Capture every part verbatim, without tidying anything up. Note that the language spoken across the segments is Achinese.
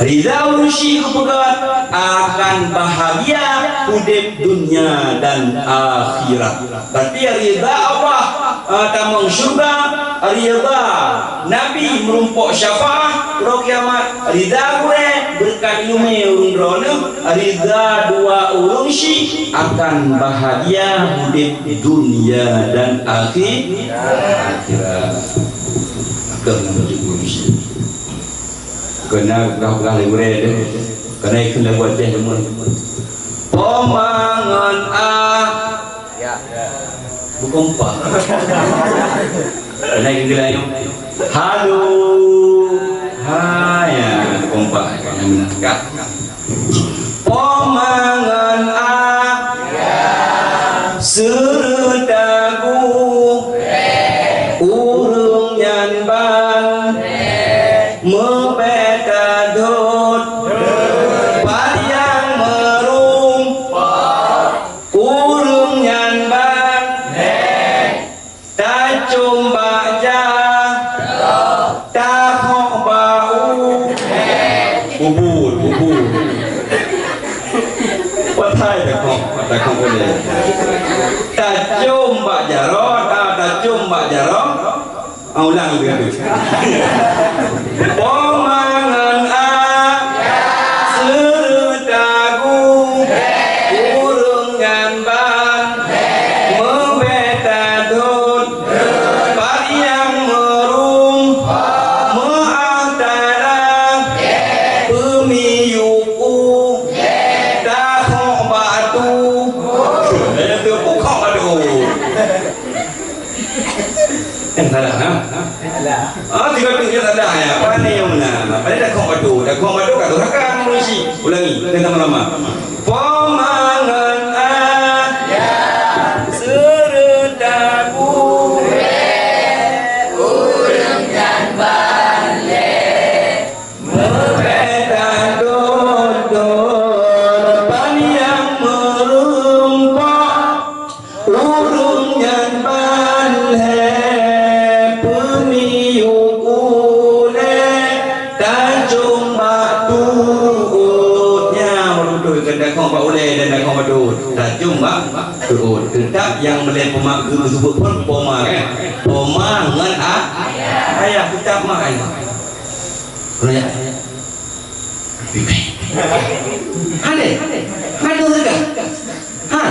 Ridha ureuëng syik geupeugah akan bahagia udeb dunia dan akhirat. Berarti ridha Allah, eh, tamong syurga, ridha Nabi meurumpok syafaat uroe kiamat, ridha gurée beureukat ileumé ureuëng droeneueh, ridha dua ureuëng syik akan bahagia udeb dunia dan akhi-, akhirat. Akan menuju ureuëng syik. Kena peugah-peugah lé gurée tu. Kena ikut lagu Aceh teuma. Poma ngon a. Ya. Bukompak. Kena ikut lagu. Halo. Ha, ya, kompak. Yang benar. Ka. Poma ngon a. Ya. Seureuta gu. Ureuëng nyan ban. Meubeta dot, payang meurum, ureuëng nyan ban, tacom bak ja, tahok bak u, ubur, ubur. Patai takong, takong boleh. Tacom bak jaroe, ta-, tacom bak jaroe. Ah, ulang lagi satu. Poma ngon a, seureuta gu, ureuëng nyan ban, meubeta dot, payang meurum, meuah tara, peumiyueb u, tahok batu. Eh, tu pukok batu. Kan salah, ha? Ah, tiga tu je salah, ya. Apa ni yang mana? Apa ni dah kong batu? Dah kong batu, kat tu rakan manusia. Ulangi, kita sama-sama. Poma ngon a, ya, seureuta gu, ureuëng nyan ban lé. Meubeta dot-dot, panyang meurumpok, ureuëng nyan ban lhée, peumiyueb ulée, tacom bak tuôt. Nyan, beutôi, kan dakong bak ulée dan dakong bak tuôt. Tacom bak tuôt. Teutap nyang meulée poma geuseubut phon poma, kan? Poma ngon a-, ayah, teutap mak ayah. Raya. Hana. Hana teuka. Ha.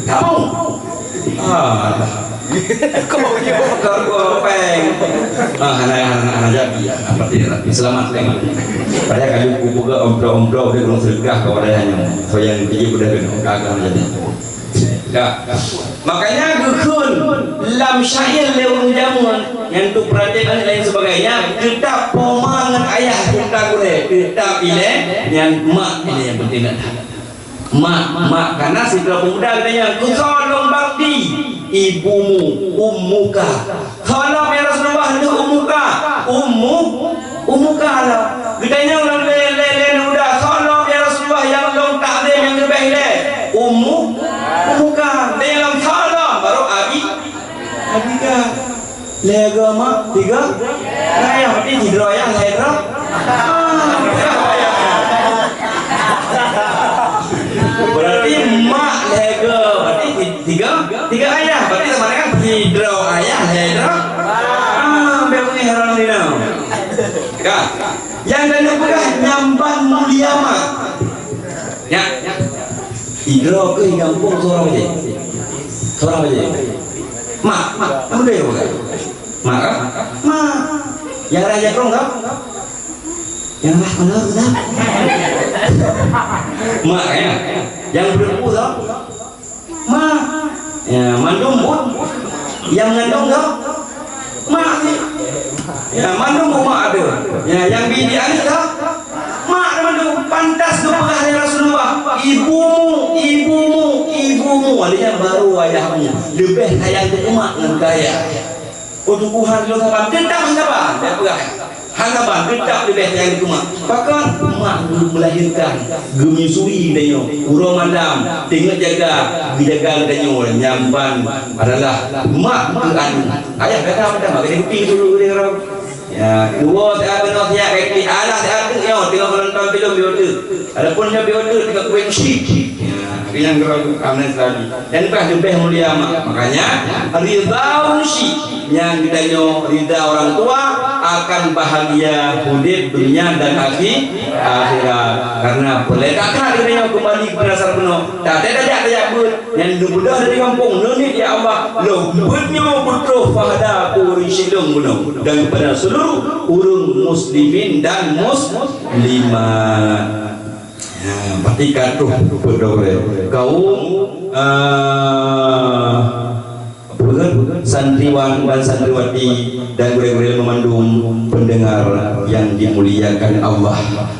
Tak mau. Ah. Kau dia kau peng. Ah, hana, hana, hana jadi. Apa dia? Selamat, selamat. Padahal kalau kubu ke omprok-omprok dia belum sedekah kau ada hanya. So yang dia udah kena kagak jadi. Ka. Makanya geukheun lam syair lé ureuëng jameun nyan tu peuratian dan lain sebagainya, teutap poma ngon ayah, teutap gurée, teutap ilée nyan mak ilée nyang penting that. Mak, mak, karena sidroe pemuda geutanyong, "Keu soe lôn bakti?" "Ibumu, ummuka." "Soe lom ya Rasulullah?" "Lôn ummuka." "Ummu, ummuka lah." Geutanyong lom lé, lé, lé aneuk muda, "Soe lom ya Rasulullah nyang lôn takzim nyang leubeh ilée?" "Ummu, ummuka." Geutanyong lom, "Soe lom?" Baru abi, abika. Lhée goe mak, tiga. Nah, nyang penting sidroe ayah, lhée droe. Ah, berarti mak lhée goe, berarti ti-, tiga, tiga ayah. Berarti sama dengan sidroe ayah, lhée droe. Ah, biar bunyi heran dina. Ka. Nyang tanyoe peugah nyang ban mulia mak. Ya. Sidroe keuh di gampông seurang saja. Seurang saja. Mak, mak, mak, mak, mak. Mak, kan? Mak. Nyang raya krong, kan? Nyang lah, mana, mana? Mak, ya? Nyang berempu, kan? Mak. Ya, mandum buet nyang mengandung, kan? Mak. Ya, mandum buet mak ada. Ya, nyang bi di aneuk, kan? Mak mandum. Pantas geupeugah lé Rasulullah, "Ibumu, ibumu, ibumu." Artinya baru ayahmu. Leubeh sayang keu mak ngon keu ayah. Oh, tubuhan lôn saban, teutap hana ban, dak peugah. Hana ban, teutap leubeh sayang keu mak. Pakon? Mak geumeulahirkan, geumeusui tanyoe. Uroe malam, teungoh jaga, geujaga tanyoe. Nyang ban adalah mak keu aneuk. Ayah kata macam mak keuneuk kupi dulu dia orang. Ya, dua siat keunoe siat kaki, alah siat tu nyoe. Tapi lom biodeuh. Adapun nyoe biodeuh tingkat kuéng syik. Ya, nyang geurong aman sekali. Dan bah leubeh mulia mak. Makanya, ridha ureueng syik nyang geutanyoe ridha orang tua akan bahagia udép dunia dan akhi-, akhirat. Karena peureulée that geutanyoe kembali kepada asal bunoe. Taté tajak tajak beuet, nyan neubeudôh dari gampông, neuniet, "Ya Allah, lôn beuet nyoe beutroh pahala keu ureueng syik lôn bunoe dan kepada seluruh ureueng muslimin dan muslimat." Ya, berarti ka troh beuet droe. Kaum, ah, Peugét santriwan dan santriwati dan gurée-gurée meumandum pendengar yang dimuliakan Allah.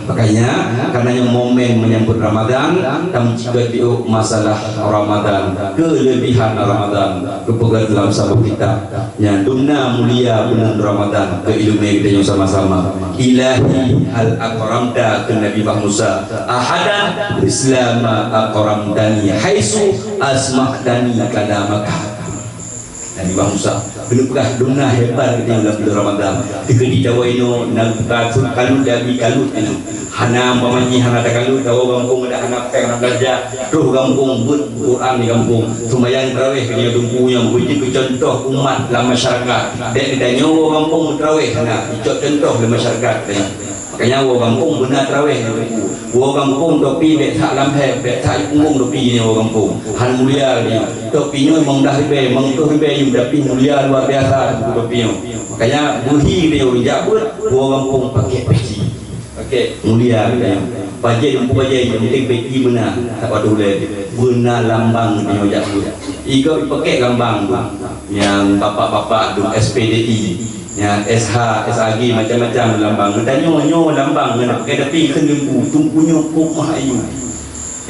Makanya, karena nyoe momen menyambut Ramadan, tameucikot piôh masalah Ramadan, kelebihan Ramadan, geupeugét dalam saboh kitab. Nyan dumna mulia buleuen Ramadan, keu ileumé geutanyoe sama-sama. Ilahi hal akramta, kheun Nabi Musa, ahadan mislama akramtani haitsu asma'tani kalamaka. Nabi Musa, keuneuk peugah dumna hebat geutanyoe lam buleuen Ramadan. Teukeudi tawoe inoe na buka sut kalut dari kalut inoe. Hana umpama jih hana takalut, tawoe gampông dak hana péng hana beulanja, troh gampông beuet Quran di gampông. Seumayang tarawih geutanyoe teungku nyoe beujeuet keu contoh umat lam masyarakat. Dek geutanyoe woe gampông tarawih hana, icok contoh lé masyarakat geutanyoe. Makanya woe gampông beuna tarawih di teungku. Woe gampông topi bèk that lam hèb, bèk that punggong topi nyoe woe gampông. Han mulia nyoe. Topi nyoe limong blah ribèe, limong ploh ribèe yum, tapi mulia luar biasa topi nyoe. Makanya beuhi nyoe jak beuet, woe gampông pakai peci. Pakai mulia nyoe. Bajèe yum, bajèe yum, penting peci beuna. Tak patuh lé. Beuna lambang nyoe jak beuet. Igoe pakai lambang tu. Nyang bapak-bapak tu S P D I. Nyan S H, S A G, macam-macam lambang. Geutanyoe nyoe lambang ngon pakai tapi kheun teungku, teungku nyoe kok mah ayu.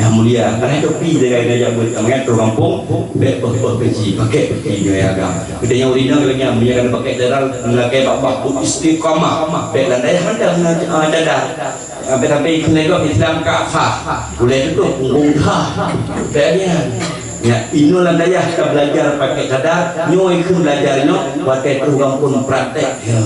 Nyang mulia, karena topi jaga geutanyoe jak beuet, kamoe troh gampông, bèk boh-boh peci, pakai peci nyoe agam. Geutanyoe ureueng inong lagèe nyan, meunyoe kana pakai cadar, lakèe bak-bak, istiqamah, bèk landai mantong, ah, cadar. Sampai-sampai keuneuk Islam ka sah. Ulèe tutup punggong ha. Bèk nyan. Ya, inoe lam dayah ka belajar pakai cadar, nyoe kheun belajar nyoe, watèe troh gampông praktek. Ya.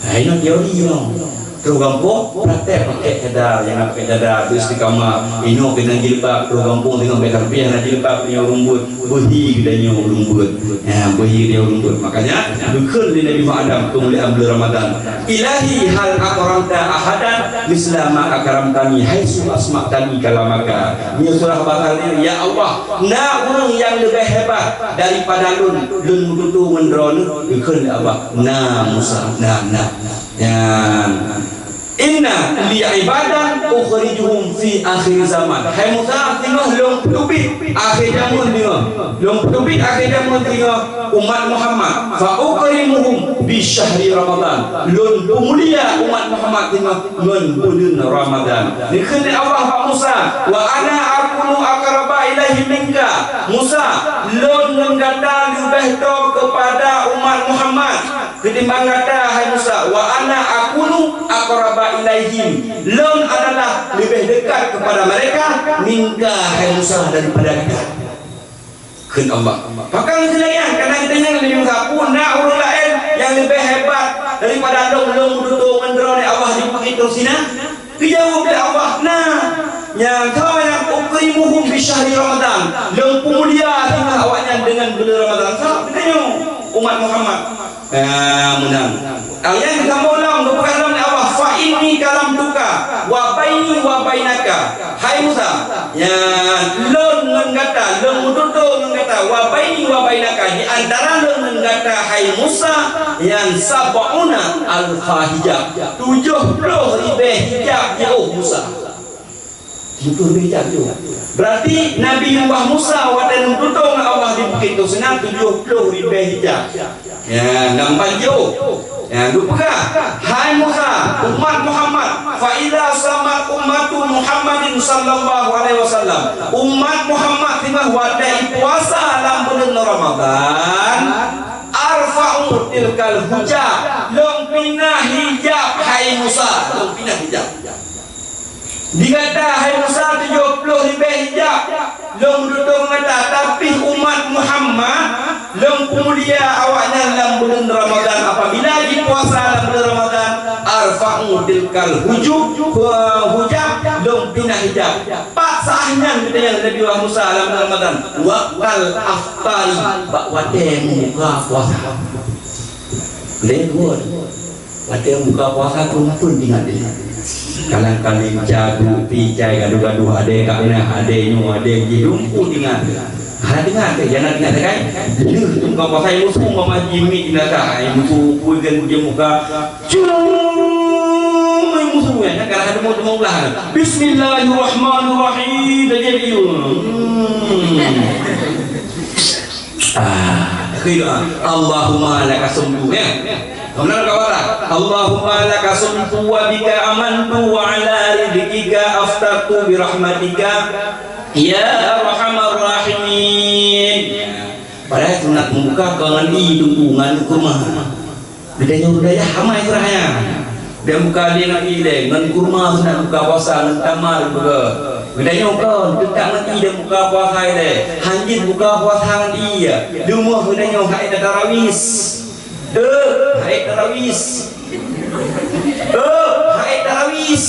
Ha, inoe teori nyoe. Troh gampông praktek pakai cadar, nyang na pakai cadar, beristiqamah. Inoe keunan jilbab, troh gampông singoh bèk sampai hana jilbab, nyoe ureueng beuet. Beuhi geutanyoe ureueng beuet. Ya, beuhi geutanyoe ureueng beuet. Makanya, geukheun lé Nabi Muhammad Adam keumuliaan buleuen Ramadan. Ilahi hal akramta ahadan misla ma akramtani haitsu asma'tani kalamaka. Nyoe surah Baqarah, "Ya Allah, na ureueng nyang leubeh hebat daripada lôn, lôn meututoe ngon droeneuh?" Geukheun lé Allah, "Na Musa, na, na." Nyan. "Inna li ibadan ukhrijuhum fi akhir zaman." Hai Musa, singoh lôn peuteubiet akhé jameun singoh. Lôn peuteubiet akhé jameun singoh umat Muhammad. "Fa ukrimuhum bi syahri Ramadan." Lôn peumulia umat Muhammad singoh ngon buleuen Ramadan. Geukheun lé Allah bak Musa, "Wa ana akunu aqraba ilaihi minka." Musa, lôn ngon gata leubeh toe keupada umat Muhammad. Ketimbang gata, hai Musa, "Wa ana akunu aqraba ilaihim." Lôn adalah leubeh dekat kepada mereka, "minka," hai Musa, daripada gata. Kheun Allah. Pakon keuneuk nyan, karena geutanyoe lé Musa, peue na ureueng laén nyang leubeh hebat daripada lôn, lôn meututoe ngon droeneuh Allah di Bukét Tursina? Geujaweueb lé Allah, "Na." Nyang ka nyang ukrimuhum bi syahri Ramadan. Lôn peumulia teuma awaknyan deungon buleuen Ramadan. Sabab geutanyoe umat Muhammad. Ah, meunan. Ayat nyang sambông lom geupeugah lom lé Allah, "Fa inni kalamtuka wa baini wa bainaka." Hai Musa, ya, lôn ngon gata, lôn meututoe ngon gata, wa baini wa bainaka, di antara lôn ngon gata, hai Musa, nyan sab'una alfa hijab. Tujoh ploh ribèe hijab jiôh Musa. Tujoh ploh ribèe hijab jiôh. Berarti Nabi Allah Musa watèe meututoe ngon Allah di Bukét Tursina tujoh ploh ribèe hijab. Ya, dan ban jiôh. Ya, geupeugah, "Hai Musa, umat Muhammad, fa idza samat ummatu Muhammadin sallallahu alaihi wasallam." Umat Muhammad singoh watèe puasa lam buleuen Ramadan, "arfa'u tilkal hijab." Lôn pinah hijab, hai Musa, lôn pinah hijab. Di gata, hai Musa, tujoh ploh ribèe hijab lôn meututoe ngon gata, tapi umat Muhammad lôn peumulia awaknyan lam buleuen Ramadan. Apabila jipuasa lam buleuen Ramadan, Fa'u tilkal hujub, hujab, lôn pinah hijab. Pat saát nyan geutanyong Nabi Allah Musa lam Ramadan, waqtal aftari, bak watée mubuka puasa. Lé buet. Watée mubuka puasa tu pun ingat dia. Kalang-kaling, cabu, picai, gaduh-gaduh, adé kak inah, adé nyoe, adé jih, pun ingat. Hana ingat, jangan ingat, kan? Lheueh mubuka puasa, musu mama jimik ingat, musu pun kan dia muka. Cum! Musu, ya, kan? Kalau ada mau, mau ulah. Bismillahirrahmanirrahim. Dah jadi. Hmm. Ah, akhir doa. Allahumma laka sumtu, ya. Kemudian kata, Allahumma laka sumtu wa bika amantu wa ala rizqika aftartu bi rahmatika ya arhamar rahimin. Padahai sunat mubuka kon ngon ie teungku, ngon kurma. Geutanyoe ureueng dayah amai keurah nyan. Dan buka lé ngon ie lé, ngon kurma sunat buka puasa, ngon tamar buka. Geutanyoe kon, teutap ngon ie dan buka puasa lé. Hanjeuet buka puasa ngon ie. Leumah geutanyoe hai tarawih. Eh, hai tarawih. Eh, hai tarawih.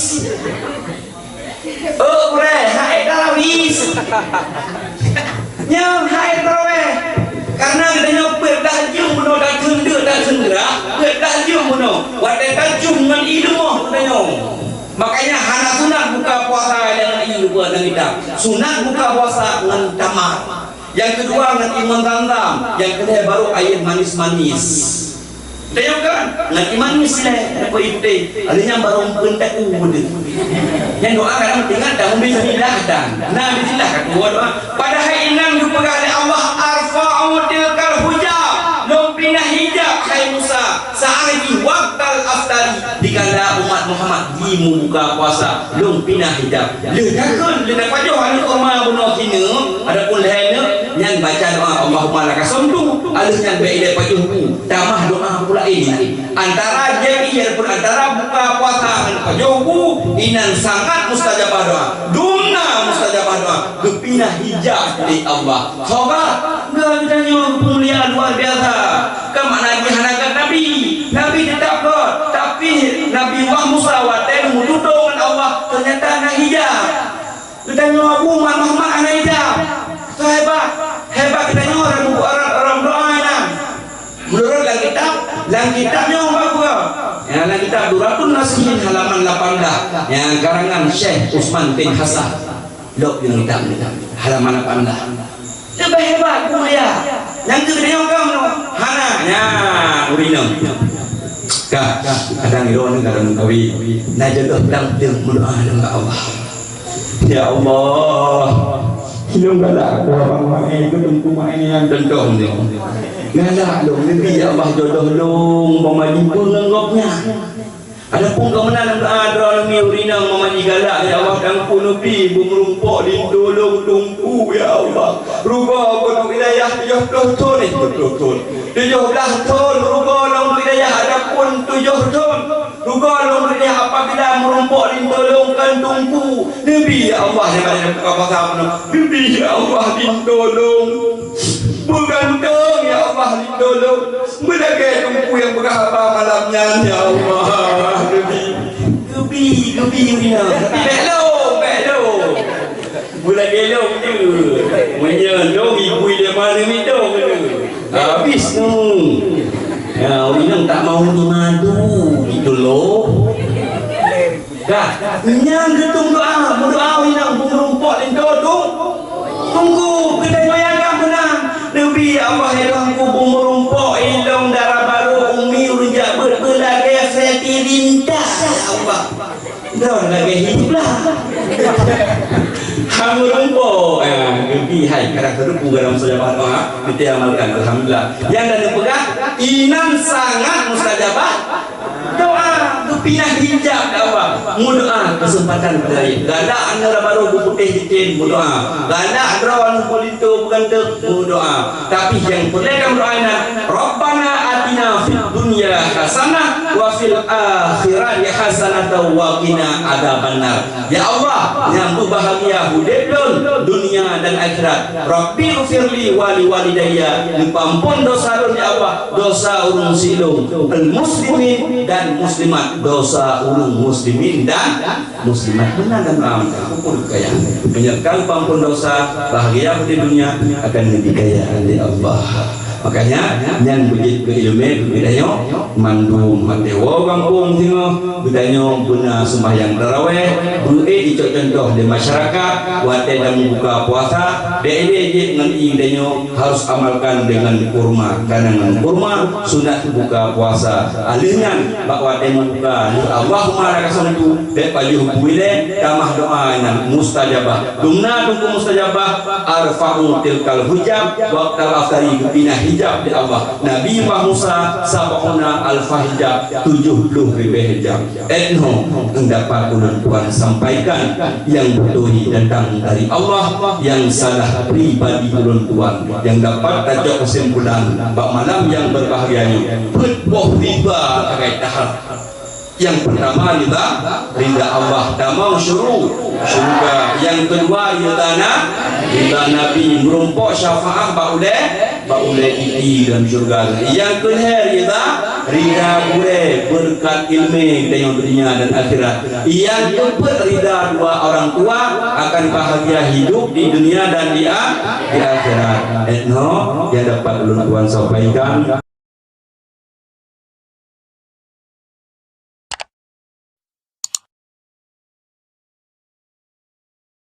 Oh, gurée, hai tarawih. Nyan hai tarawih. Karena geutanyoe peuet dah jeuem bunoe takheun deuk takheun grah, peuet dah jeuem bunoe. Watée tacum ngon ie leumah geutanyoe. Makanya hana sunat buka puasa ngon ie buat ngon idang. Sunat buka puasa ngon tamar. Nyang keudua ngon ie ngon zam-zam, nyang keulhée baru air manis-manis. Tengok kan? Ngon ie manis lé, ada kok iputih. Ada nyang baru pun tak udah. Nyang doa kadang tengah dah bismillah dan. Nah, bismillah kat dua doa. Padahai inong geupeugah lé Allah, "Arfa'u tilkal hujab." Lôn pinah hijab, hai Musa. Sa'ati waqtal aftari. Dikala umat Muhammad di mubuka puasa, lôn pinah hijab. Lheueh takheun, lheueh tapajoh aneuk oma bunoe sineuk, adapun lhée neuk, nyan baca doa, "Allahumma laka sumtu." Alheueh nyan bék ilée pajoh bu, tamah doa pula ini. Antara jami, adapun antara buka puasa ngon pajoh bu, inan sangat mustajabah doa. Dumna mustajabah doa. Geupinah hijab lé Allah. Sahabat, geutanyoe peumulia luar biasa. Kan makna jih hana gét Nabi. Nabi teutap gét. Tapi Nabi Allah Musa watée meututoe ngon Allah, ternyata na hijab. Geutanyoe Abu Muhammad hana hijab. Sahabat, hebat geutanyoe ureueng, ureueng, ureueng doa nyan. Menurut lam kitab, lam kitab nyoe bak gua. Ya, lam kitab Durratun Nasihin halaman lapan belas. Ya, karangan Syekh Usman bin Hasan. Lok nyang itam ni, halaman lapan belas. Leubeh hebat peumulia. Nyang keu geutanyoe kamoe hana. Nyan, ureueng inong. Ka, kadang droeneuh ka lheueh meukawen. Na jodoh dang teuh meudoa lom bak Allah. Ya Allah, inong galak keu abang Maé, keu teungku Maé nyang teuntông nyoe. Galak lôn, neubi ya Allah jodoh lôn, bak majipeue ngon gobnyan. Adapun keu meunan lam doa droeneuh mi ureueng inong, meunyoe galak, ya Allah, Teungku neubi beumeurumpok linto lôn Teungku, ya Allah. Rugoe keuneuk hidayah tujoh ploh thon, eh, tujoh ploh thon. Tujoh blaih thon rugoe lôn hidayah, adapun tujoh thon rugoe lôn hidayah apabila meurumpok linto lôn kon Teungku. Neubi, ya Allah, ya Allah, buka puasa peunoh. Neubi, ya Allah, linto lôn. Beugantong, ya Allah, linto lôn. Beulagée Teungku nyang peugah haba malam nyan, ya Allah. Geubi, geubi, geubi, geubi. Bék lom, bék lom. Beulagée lom tu. Meunyoe lom, ibu dia mana minta tu. Habis tu. Ya, ureueng tak mau ni madu, gitu loh. Dah, nyang geutung doa, meudoa inong beumeurumpok linto tu. Teungku, geutanyoe nyang ka meunan. Neubi, ya Allah, ya Tuhanku, beumeurumpok ilong dara barô umi ureueng jak beuet beulagée Feti Rinta, ya Allah. Dah lagée hidup lah. Hang meurumpok, eh, geubi hai, kadang teureupu dalam mustajabah doa, kita amalkan, alhamdulillah. Nyang dah neupeugah, inan sangat mustajabah. Doa geupinah hijab dakwah. Meudoa keuseumpatan beudaya. Galak aneuk barô beuputéh cicém, meudoa. Galak droe aneuk beulinto beugantong, meudoa. Tapi nyang peureulée kamoe doa nyan, Rabbana Atina fid dunya hasanah wa fil akhirati hasanah wa qina adzabannar. Ya Allah, nyang beubahgia udeb lôn dunia dan akhirat. Rabbi ghfirli wa li walidayya, neupeuampon dosa lôn ya Allah, dosa ureuëng silong, al muslimin dan muslimat, dosa ureuëng muslimin dan muslimat. Meunan dan maaf, kumpul kaya. Meunyoe ka peuampon dosa, bahgia di dunia, akan lebih kaya oleh Allah. Makanya, nyan beujeuet keu ileumé geutanyoe mandum, watée woe gampông singoh, geutanyoe beuna seumayang tarawéh, beuék icok contoh di masyarakat, watée dan buka puasa, dek ideh jeuet ngon i geutanyoe harus amalkan dengan kurma, karena ngon kurma sunat buka puasa. Aleuh nyan, bak watée mubuka, Allahumma laka sumtu, bek pajoh bui lé, tamah doa nyan mustajabah. Dumna teungku mustajabah, arfa'u tilkal hijab, waqtal aftari geupinah hijab di Allah. Nabi Musa, sab'una alfa hijab, tujuh puluh ribée hijab. Etno, dapat ulôn tuan sampaikan, yang beutôi datang dari Allah, yang salah pribadi ulôn tuan. Yang dapat tacok kesimpulan, bak malam yang berbahagia nyoe, peuet boh riba tagai tahap. Yang pertama riba, ridha Allah, tamong syuru-, syurga. Yang kedua ridha na-, ridha Nabi, meurumpok syafaat bak ulée, bak ulée iti dalam syurga. Yang kelhée ridha, ridha gurée, berkat ilmu tanyoe dunia dan akhirat. Yang keempat ridha dua orang tua, akan bahagia hidup di dunia dan di a-, di akhirat. Etno yang dapat ulôn tuan sampaikan.